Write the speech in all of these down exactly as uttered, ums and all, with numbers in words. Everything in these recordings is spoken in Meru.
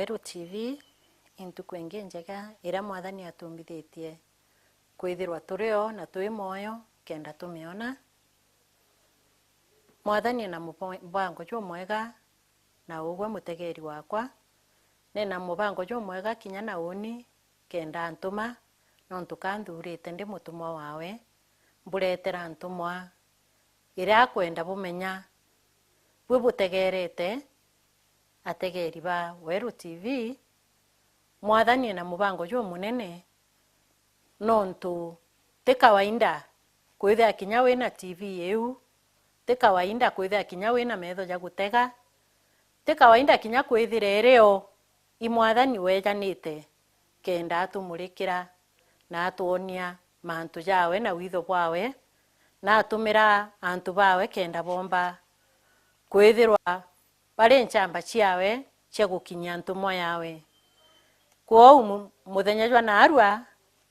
Meru T V, i ntuku ingi njega iria Mwathani atumbithitie kwithirwa turi o na twi mwoyo kenda tumiona. Mwathani ena mubo-, mubango jumwega na ugwe mutegeeri wakwa. Nena mubango jumwega kinya na uni kenda antuma, nontu ka nthurite ndi mutumwa wawe, mburetera ntumwa iria akwenda bumenya. Bwi butegeerete, ategeeri ba Weru T V, Mwathani ena mubango jumunene, nontu ti kawaida kwithira kinya wina T V iu, ti kawaida kwithira kinya wina metho ja gutega, ti kawaida kinya kwithira iri o i Mwathani weejanite kenda atumurikira na atwonia mantu jawe na witho bwawe, na atumira antu bawe kenda boomba kwithirwa bari nchamba ciawe cia gukinyia ntumwa yawe. Kwou mu-, muthenya jwa naarua,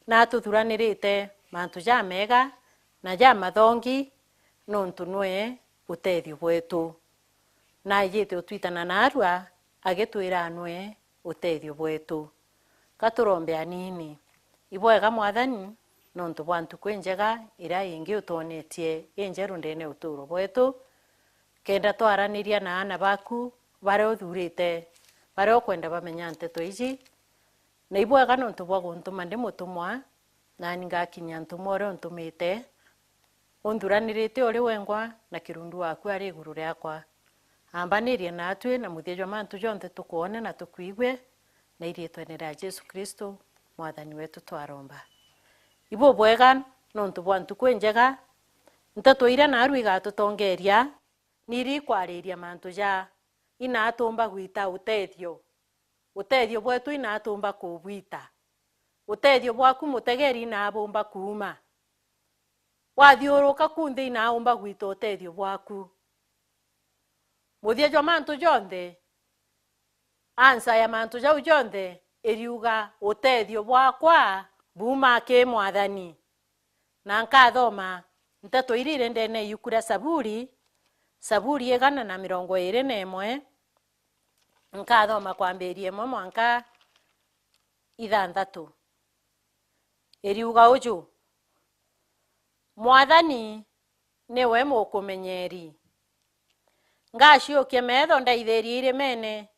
natuthuranirite mantu jamega na jamathongi, nontu nwe utethio bwetu. Naijite utwitana naarua, agitwira nwe utethio bwetu. Ka turombe anini. Ibwega Mwathani, nontu bwa ntuku injega iria ingi utwonetie injeru ndene uturo bwetu, kenda twaraniria na aana baku baria uthurite, baria ukwenda bamenya nteto iji. Na ibwega nontu bwa guntuma ndi mutumwa, nani ngakinyia ntumwa uria untumite. Unthuranirite uri wengwa na kirundu waku ari iguru riakwa. Ambanirie naatwi na muthia jwa mantu jonthe tukwone na tukwigue, na iriitwene ria Jesu Kristo, Mwathani wetu twaromba. Ibubwega nontu bwa ntuku injega, nteto iria naarua igatutongeeria, ni iria ikwariria mantu ja inatumba gwita utethio. Utethio bwetu inatumba kubwita. Utethio bwaku mutegeeri inabumba kuuma. Wathiuruka kunthi inaumba gwita utethio bwaku. Muthia jwa mantu jonthe, ansa ya mantu jau jonthe iriuga, utethio bwakwa buuma ki Mwathani. Na nkathoma nteto iria iri ndene ya iuku ria Saburi, Saburi igana na mirongo iiri na imwe, nkathoma kwambiria imwe mwanka ithanthatu. Iriuga uju, Mwathani niwe mukumenyeeri. Ngaciukia metho ndaithirie irimene,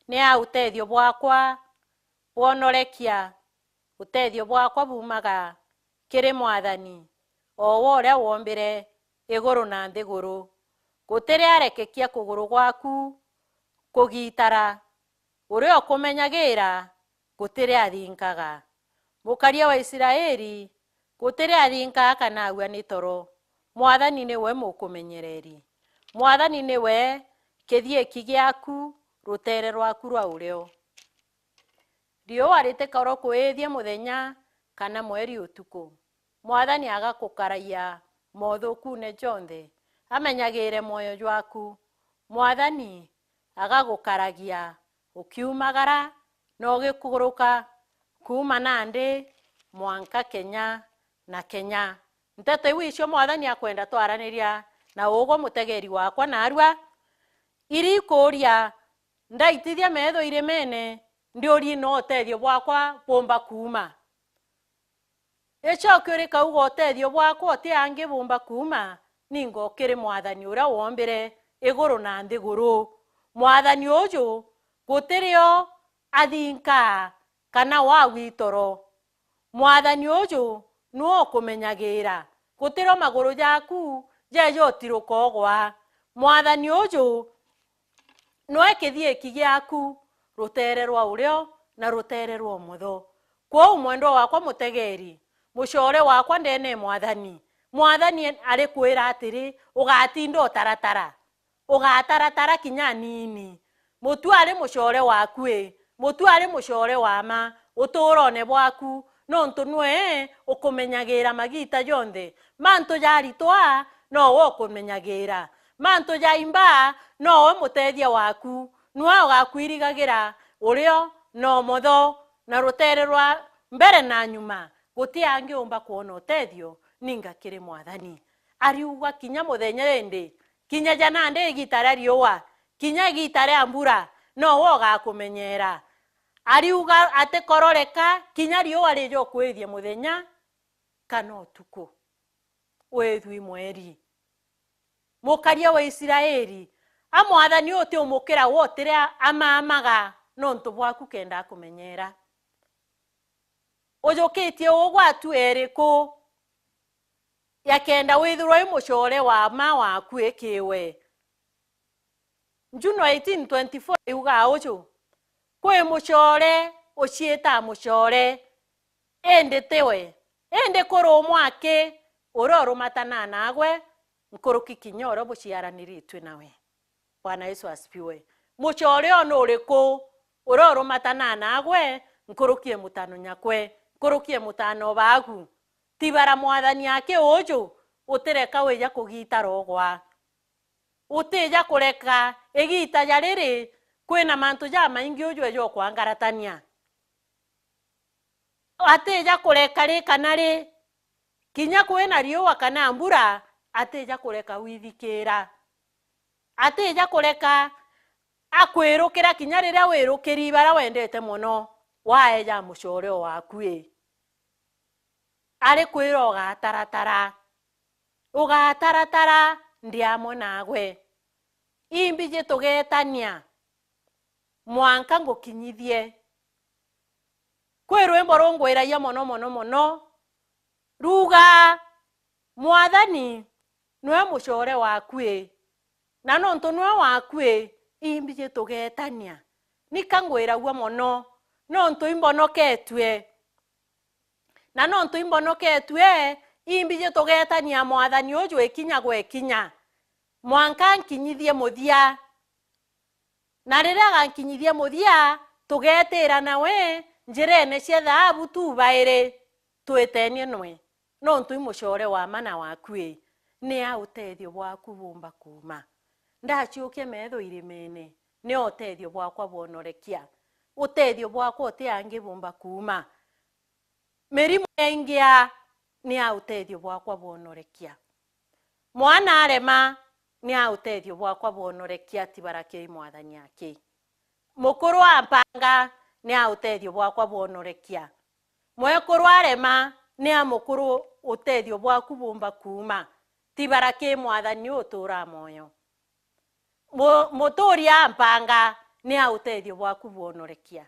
ni a utethio bwakwa bwonorekia. Utethio bwakwa buumaga kiri Mwathani, o we uria wombire iguru na nthiguru. Gutiri arekekia kuguru gwaku kugitara. Uria ukumenyagira, gutiri athinkaga. Mukaria wa Israeli, gutiri athinkaga kana agua ni toro. Mwathani niwe mukumenyereri. Mwathani niwe kithiiki giaku, rutere rwaku rwa urio. Riua ritikarokuithie muthenya, kana mweri utuku. Mwathani agakukaragia mothukune jonthe, amenyagire mwoyo jwaku. Mwathani agagukaragia ukiumagara na ugikuruka kuuma nandi mwanka kenya na kenya. Nteto iu icio Mwathani akwenda twaraniria na ugwe mutegeri wakwa naarua. Iri ikuuria, ndaitithia metho irimene, ndiurie no utethio bwakwa bumba kuuma. Icoki urikauga, utethio bwakwa uti angi bumba kuuma, ninga ukiri Mwathani uria wombire iguru na nthiguru. Mwathani uju gutiri o athinkaa kana wagwitoro. Mwathani uju niwe ukumenyagira, gutiro maguru jaku jeja utiruka ugwa. Mwathani uju niwe kithiiki giaku, rutere rwa urio na rutere rwa umotho. Kwou mwendwa wakwa mutegeri, mucore wakwa ndene ya Mwathani, Mwathani arikwira atiri, ugatinda utaratara. Ugataratara kinya anini. Mutu ari mucore waku i, mutu ari mucore wa ma uturone bwaku, nontu nwe ukumenyagira magita jonthe. Mantu jaritwa, nowe ukumenyagira. Mantu jaimba, nowe mutethia waku. Nwe ugakwirigagira urio na umotho, na rutere rwa mbere na nyuma. Guti angi umba kwona utethio ninga kiri Mwathani. Ariugwa kinya muthenya indi, kinya ja nandi igita ria riua, kinya igita ria mbura, nowe ugakumenyera. Ariuga atikororeka kinya riua rija ukwithie muthenya kana utuku, withwi mweri. Mukaria wa Israeli, a Mwathani utiumukira we utire amaamaga nontu bwaku kenda akumenyera. Ujukitie ugwatu eriku ya kenda withirwa wi mucore wa mma waku ikiwe? Juno eighteen twenty-four yugaa uju, kwi mucore uciitaa mucore, indi tiwe, indi kuri umwe aki uria urumatanaa naagwe nkuruki kinya uria buciaraniritue nawe. Bwana Yesu asifiwe. Mucore o nuriku uria urumatanaa naagwe nkuruki e mutano nyakwe, nkuruki e mutano baagu? Tibara Mwathani aki uju utireka wija kugiita rogwa. Utija kureka igiita ja riri kwina mantu jamaingi uju eja ukwangaratania. Atija kureka ri kana ri, kinya kwina riua kana mbura, atija kureka withikira. Atija kureka akwirukira kinya riria wirukiri baria wendete mono, waeja mucore o waku i. Arikwira ugataratara, ugataratara ndi amwe naagwe. Imbiji tugetania mwanka ngukinyithie. Kwi rwimbo rungwiragia mono, mono, mono, ruugaa, Mwathani niwe mucore waku i, na nontu niwe waku i, imbiji tugetania. Nika ngwiragua mono, nontu imbonoketue. Na nontu imbonoketue, imbiji tugetania Mwathani uju ikinya gwa ikinya, mwanka ankinyithie muthia. Na riria agankinyithia muthia, tugetira nawe njirene cia thaabu tubairi, twitenie nwe, nontu i mucore wa mma na waku i, ni a utethio bwaku bumba kuuma. Ndaciukia metho irimene, ni a utethio bwakwa bwonorekia. Utethio bwakwa uti angi bumba kuuma. Mirimo yaingia, ni a utethio bwakwa bwonorekia. Mwana arema, ni a utethio bwakwa bwonorekia, tibara kiri Mwathani aki. Mukuru ampanga, ni a utethio bwakwa bwonorekia. Mwekuru arema, ni a mukuru utethio bwaku bumba kuuma, tibara kiri Mwathani uturaa mwoyo. Mu-, muturia ampanga, ni a utethio bwaku bwonorekia.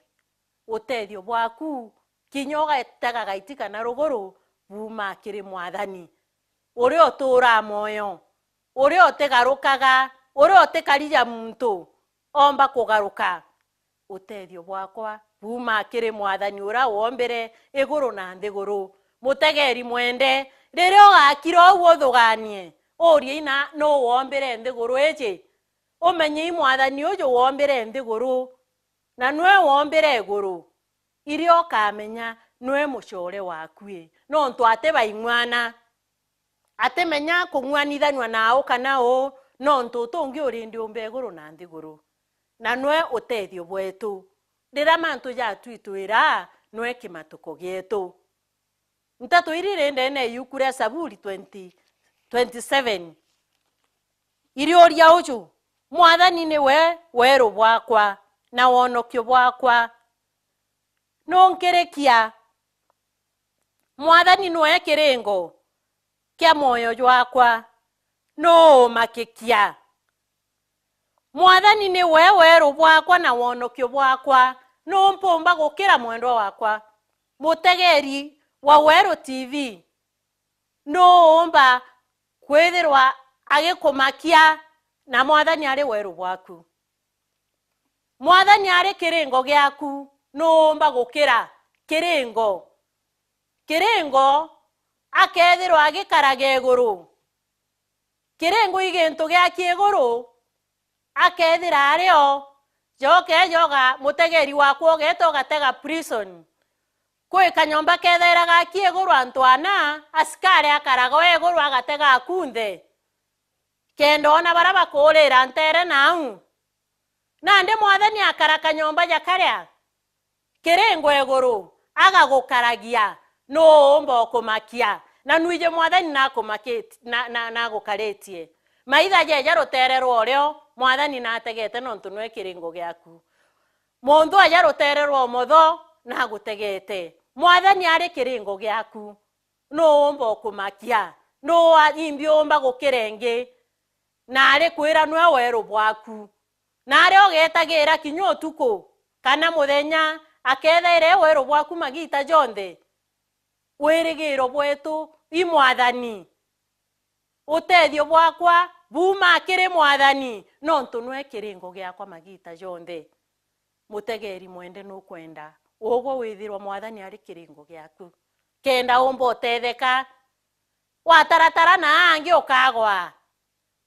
Utethio bwaku, kinya ugatega gaiti kana ruguru, buumaa kiri Mwathani, uria uturaa mwoyo, uria utigarukaga, uria utikarija muntu omba kugaruka. Utethio bwakwa buumaa kiri Mwathani uria woombire iguru na nthiguru. Mutegeri mwende, riria ugakira uu uthuganie, urie ina, nuu woombire nthiguru iji? Umenye i Mwathani uju woombire nthiguru, na niwe woombire iguru. Iria ukamenya niwe mucore waku i, nontu ati baing'wana. Atimenya kung'uanithanua na uu kana uu, nontu utungi uri ndiumba iguru na nthiguru. Na niwe utethio bwetu. Riria mantu jatwitwira, niwe kimatuko gietu. Nteto iri iri ndene ya iuku ria Saburi twenty, twenty-seven. Iriuria uju, Mwathani niwe weru bwakwa na wonokio bwakwa. Nunkirikia. Mwathani niwe kiringo kia mwoyo jwakwa, nuumakikia. Mwathani niwe weru bwakwa na wonokio bwakwa, nuu mpumba gukira mwendwa wakwa? Mutegeri wa Weru T V, nuu uumba kwithirwa agikumakia na Mwathani ari weru bwaku? Mwathani ari kiringo giaku, nuumba gukira kiringo? Kiringo akethirwa agikaraga iguru. Kiringo i gintu giaki iguru, akethira ari o. Joke joga, mutegeri wakwa, ugeeta ugatega prison. Kwi kanyomba kethaira gaki iguru antu ana, asikari akaraga o iguru agatega akunthe, kenda oona baria bakuurira nteere nau. Nandi Mwathani akara kanyomba ja karia kiringo iguru, agagukaragia, nuu uumba ukumakia? Na nwiji Mwathani nakumakiti-, na, na, nagukaritie. Maitha jeeja ruteere rwa urio, Mwathani nategete nontu nwe kiringo giaku. Muntu aja ruteere rwa umotho na agutegete. Mwathani ari kiringo giaku. Nuu uumba ukumakia? Nuu a-, imbi uumba gukira ingi? Na ari kwira nwe weeru bwaku. Na aria ugetagira kinya utuku kana muthenya, akethaira e weeru bwaku magiita jonthe. Wirigiro bwetu i Mwathani. Utethio bwakwa buuma kiri Mwathani, nontu nwe kiringo giakwa magiita jonthe. Mutegeri mwende nukwenda ugwe withirwa Mwathani ari kiringo giaku, kenda umba utetheka. Wataratara na angi ukagwa.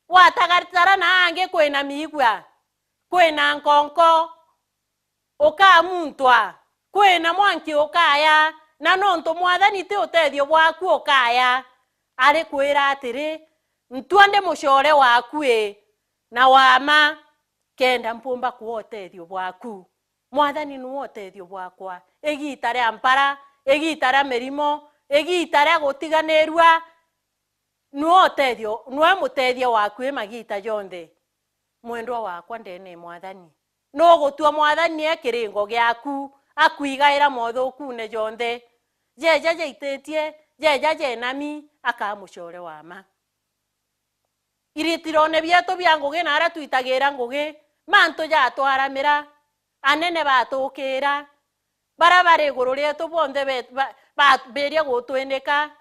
Wataratara na angi kwina miigua, kwina nkonko, ukamuntwa, kwina mwanki ukaya, na nontu Mwathani ti utethio bwaku ukaya, ari kwira atiri, ntua ndi mucore waku i, na wa ma, kenda mpumba kua utethio bwaku. Mwathani niwe utethio bwakwa, igiita ria mpara, igiita ria mirimo, igiita ria gutiganirua, Nwe utethio, nwe mutethia waku i magiita jonthe. Mwendwa wakwa ndene e Mwathani, nugutua Mwathani e kiringo giaku, akwigaira mothukune jonthe. Jeja jaititie, jeja jenami, akaa mucore wa ma. Iritirone bietu bia ngugi na aria twitagira ngugi, mantu jatwaramira, anene batukira, baria bari iguru rietu bonthe be-, ba-, ba-, biria gutwinika.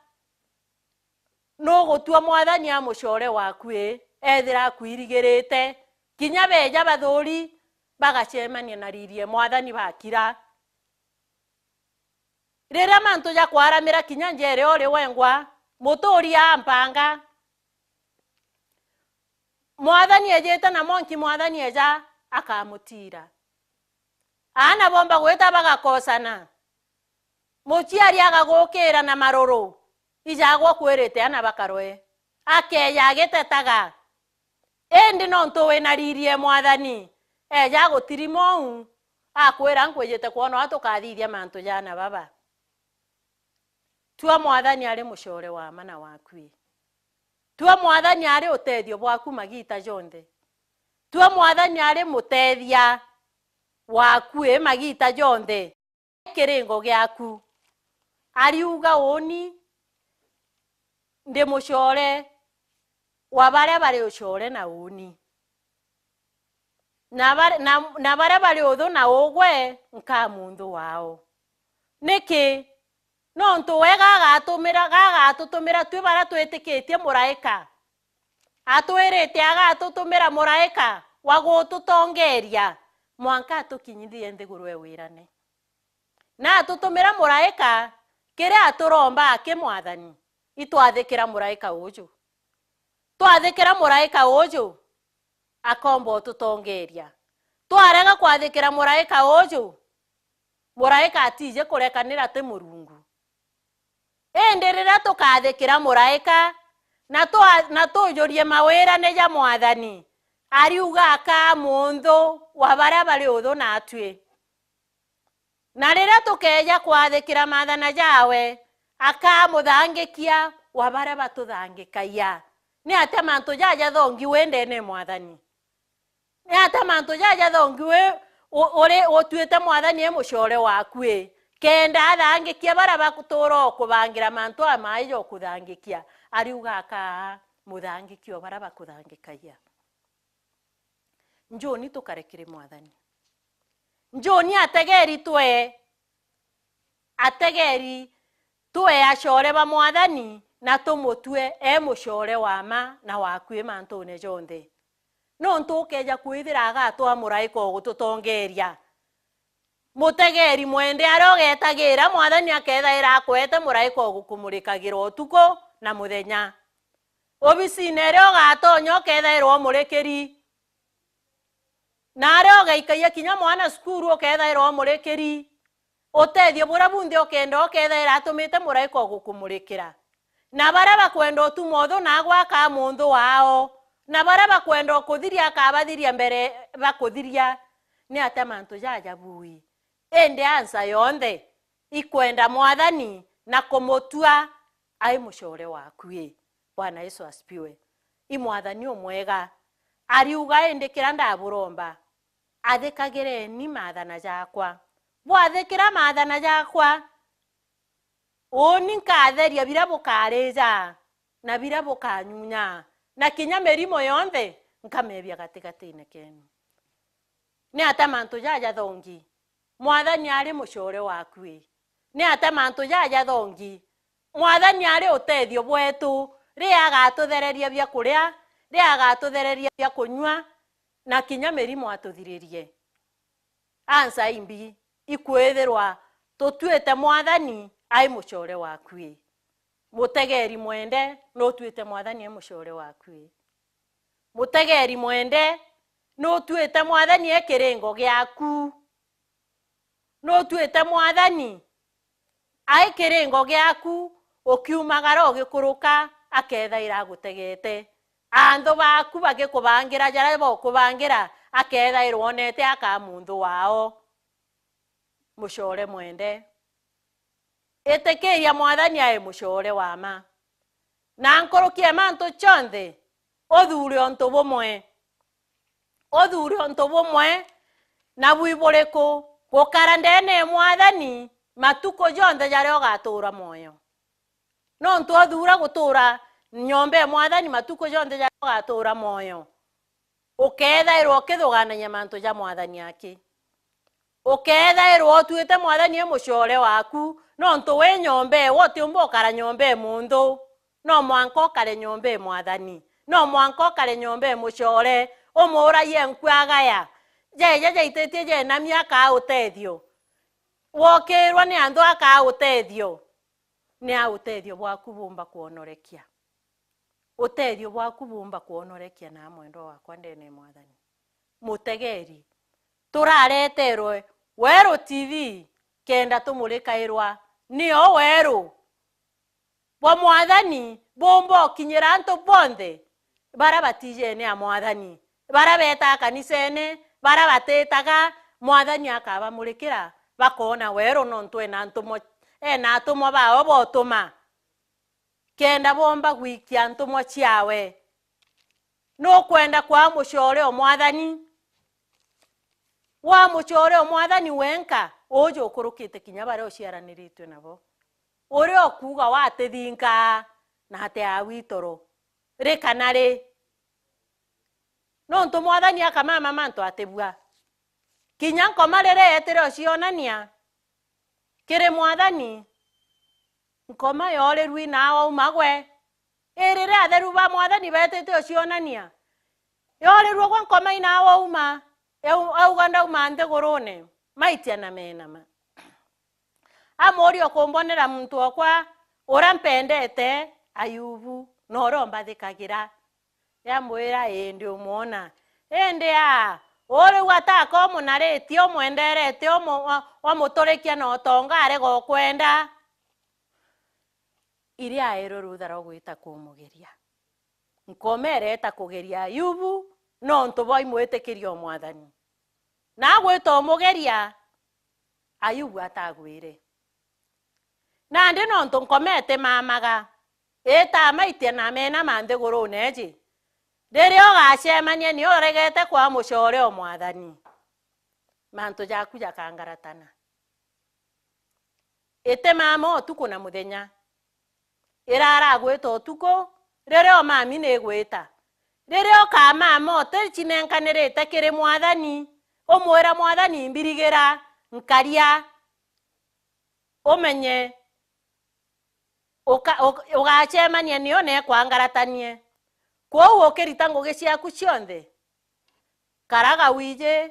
Nugutua Mwathani a mucore waku i, ethira akwirigirite, kinya beeja bathuri bagacemania na riri e Mwathani bakira. Riria mantu jakwaramira kinya njere uri wengwa, muturi aa mpanga, Mwathani ejite na mwanki Mwathani eja akamutira. Aana bomba gwita bagakosana. Muciari agagukira na maruru, ija agwe ukwirite aana bakarwe. Akeeja agitetaga. Indi nontu wina riri e Mwathani, eeja agutirima uu, akwira, nkwijite kwona uria tukathithia mantu jana baba. Tua Mwathani ari mucore wa ma na waku i. Tua Mwathani ari utethio bwaku magiita jonthe. Tua Mwathani ari mutethia waku i magiita jonthe. Kiringo giaku. Ariuga, uuni ndi mucore wa baria bari ucore na uuni. Na bar-, na, na baria bari uthu na ugwe nkaa munthu wao. Niki? Nontu we gagatumira, gagatutumira twi baria twitikitie muraika. Atwirite agatutumira muraika wa gututongeria mwanka atukinyithie nthiguru e wirane. Na atutumira muraika kiria aturomba aki Mwathani, itwathikira muraika uju. Twathikira muraika uju, akomba ututongeria. Twarega kwathikira muraika uju, muraika atiji kurekanira ti Murungu. Indi riria tukathikira muraika, na twa-, na tujurie mawirane ja Mwathani, ariuga akaa munthu wa baria bari uthu natwi. Na riria tukeeja kwathikira maathana jaawe, akaa muthangikia wa baria batuthangikagia. Ni atia mantu jaja thongi wi ndene e Mwathani? Ni atia mantu jaja thongi wi u-, uri utuite Mwathani e mucore waku i, kenda athangikia baria bagutura ukubangira mantu amai ja ukuthangikia? Ariuga akaa muthangikia o baria bakuthangikagia. Njuni tukare kiri Mwathani. Njuni ategeri twe, ategeri twe acore ba Mwathani, na tumutue e mucore wa ma na wakui mantune jonthe. Nontu ukeeja kwithira agatwaa muraika ugututongeria. Mutegeri mwende, aria ugetagira, Mwathani akethaira akwete muraika ugukumurikagira utuku na muthenya. Obisine iria ugatonya ukethairwa umurikiri. Na aria ugaikagia kinya mwana cukuru ukethairwa umurikiri. Utethio buria bunthe ukenda ukethaira atumite muraika ugukumurikira. Na baria bakwenda utuma uthu nagwe akaa munthu wao. Na baria bakwenda ukuthiria akabathiria mbere bakuthiria. Ni atia mantu jaja bui? Indi ansa yonthe ikwenda Mwathani na kumutua ai mucore waku i. Bwana Yesu asifiwe. I Mwathani umwega. Ariuga, indi kiria ndaburomba, Athikagireni maathana jaakwa. Bwathikira maathana jaakwa, uuni nkatheria biria bukarija na biria bukanyunya, na kinya mirimo yonthe nkameebia gatigatiine keenu. Niatia mantu jaja jathongi? Mwathani ari mucoore waaku ii? Niatia mantu jaja jathongi? Mwathani ari utethio bweetu, riria agatuthereria bia kuria, riria agatuthereria bia kunyua, na kinya mirimo atuthiririe. Ansa imbi ikwithirwa tutuite Mwathani ai mucoore waaku ii? Mutegeeri mwende, nutuite Mwathani ai mucoore waaku ii? Mutegeeri mwende, nutuite Mwathani e kiringo giaku? Nutuite Mwathani ai kiringo giaku, ukiumagara ugikuruka, akethaira agutegete. Anthu baaku bagikubangira jaria baukubangira, akethairwa onete akaa munthu wao. Mucoore mwende. Itikiria Mwathani ae mucoore wa mma. Na nkuruki ya mantu jonthe, uthuure untu bumwe. Uthuure untu bumwe, na bwi buriku? Gukara ndeene ya Mwathani matuku jonthe jaria ugatuura mwoyo. Nontu uthuura gutuura nyomba ya Mwathani matuku jonthe jaria ugatuura mwoyo, ukeethairwa ukithugaanania mantu ja Mwathani aki. Ukeethairwa utuite Mwathani e mucoore waaku, nontu wi nyomba ewe utiumba ukara nyomba e munthu. No mwanka ukare nyomba e Mwathani. No mwanka ukare nyomba e mucoore, umuuragie nkua agaya. Jeja jaititie jena miaka autethio. Wookirwa ni anthu akaa utethio. Ni a utethio bwaku buumba kwonorekia. Utethio bwaku buumba kwonorekia na mwendwa wakwa ndeene ya Mwathani. Mutegeeri, turareterwe Weru T V kenda tumurikairwa nio weru bwa Mwathani buumba ukinyira antu bonthe baria batiijene a Mwathani, baria beetaga kanisene, baria batiitaga. Mwathani akabamurikira, bakoona weru, nontu ena ntumwa, ena atumwa baawe bootuma, kenda boomba gwikia ntumwa ciawe. Nukwenda kwaa mucoore o Mwathani? Wa mucoore o Mwathani wenka, uuju ukurukite kinya baria uciaraniritue nabo, uria ukuuga watithinkaa na atia witoro, ri kana ri? Nontu Mwathani akamama mantu atibua. Kinya nkoma riria yeetire ucionania kiri Mwathani, nkoma yoorirue inaa wauma gwe. Ii riria atheru ba Mwathani beetite ucionania, yoorirue gwe nkoma inaa wauma, eu-, auga, "Ndauma nthiguruune." Maitia na meenama. Amuuria, "Ukumbonera muntu okwa uria mpendete?" Ayubu, "Na uria umbathikagira." Yamwira, "Ii, ndi umwona. Indi a, uu riu ataka umunaritie, umwenderete, umu-, wa-, wamuturikia na utonga arega ukwenda?" Iria aerwe rutha rwa gwita kumugeria. Nkoma ireeta kugeria Ayubu nontu bwa imwitikiria o Mwathani. Na agwita umugeria, Ayubu atagwire. Nandi nontu nkoma itimamaga, itamaitia na meenama nthiguruune iji, riria ugacemania nio uregete kwaa mucoore o Mwathani, mantu jaku jakangaratana. Itimama utuku na muthenya. Irara gwita utuku, riria umami ni igwita. Riria ukamama uticinenkanirite kiri Mwathani, umwira Mwathani, "Mbirigira, nkaria," umenye uka-, uk-, ugacemania nio na ikwangaratanie. Kwou ukirita ngugi ciaku cionthe, karaga wiji,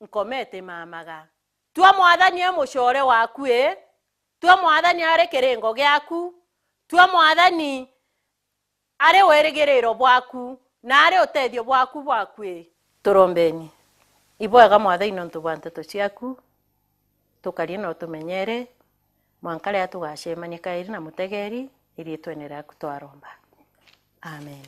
nkoma itimamaga. Tua Mwathani e mucoore waku ii, tua Mwathani ari kiringo giaku, tua Mwathani ari wirigiriro bwaku, na ari utethio bwaku bwaku ii. Turombeni. Ibwega Mwathani nontu bwa nteto ciaku, tukarie na utumenyere, mwanka riria tugacemania kairi na mutegeeri, iriitwene riaku twaromba. Amen.